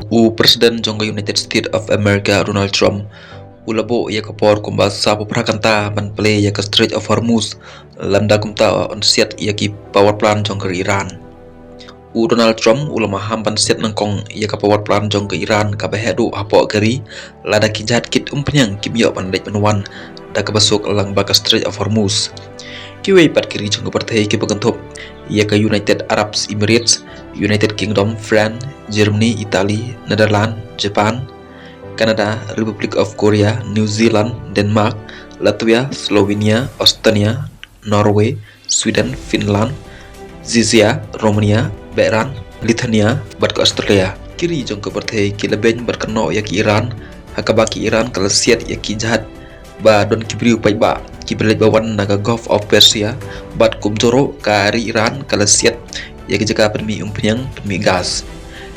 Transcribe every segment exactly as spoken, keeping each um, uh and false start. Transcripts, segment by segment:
U President jong ka United States of America, Donald Trump, u la buh ïa ka por kumba saw phew phra kynta ban plie ïa ka Strait of Hormuz, lymda kumta un siat ïa ki power plant jong ka ri Iran. U Donald Trump u la maham ban siat nyngkong ïa ka power plant jong ka Iran kaba heh duh hapoh ka ri, lada ki jahaj kit umphniang kim ïoh ban leit ban wan da kaba suk lyngba ka Strait of Hormuz. Kiwei pat ki ri jong ka pyrthei kiba kynthup ïa ka United Arab Emirates, United Kingdom, France, Germany, Italy, Netherlands, Japan, Canada, Republic of Korea, New Zealand, Denmark, Latvia, Slovenia, Estonia, Norway, Sweden, Finland, Czechia, Romania, Bahrain, Lithuania bad ka Australia. Ki ri jong ka pyrthei ki la beiñ bad kynnoh ïa ka Iran, ha kaba ka Iran ka la siat ïa ki jahaj ba don ki briew paidbah kiba leit ba wan na ka Gulf of Persia, bad kumjuh ruh ka ri Iran ka la siat ïa ki jaka pynmih umphniang, pynmih gas.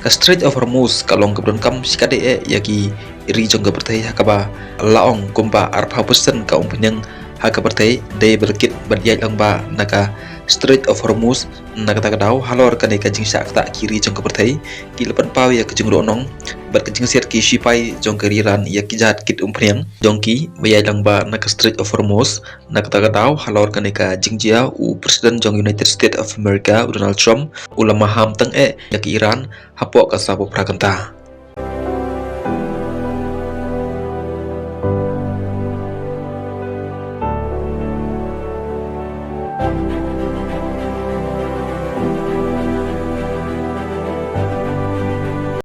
Ka Strait of Hormuz ka long kaba donkam shikatdei eh ïa ki ri jong ka pyrthei, ha kaba la ong kumba arphew percent ka umphniang ha ka pyrthei dei ba la kit bad ïaid lyngba na ka Strait of Hormuz. Na kata ka daw, halor kane ka jingshah ktah, ki ri jong ka pyrthei ki la pynpaw ïa ka jingduhnong bad ka jingsiat ki shipai jong ka ri Iran ïa ki jahaj kit umphniang jong ki ba ïaid lyngba na ka Strait of Hormuz. Na kata ka daw, halor kane ka jingjia, u President jong United States of America, u Donald Trump, u la maham tang eh ïa ka Iran hapoh ka saw phew phra kynta.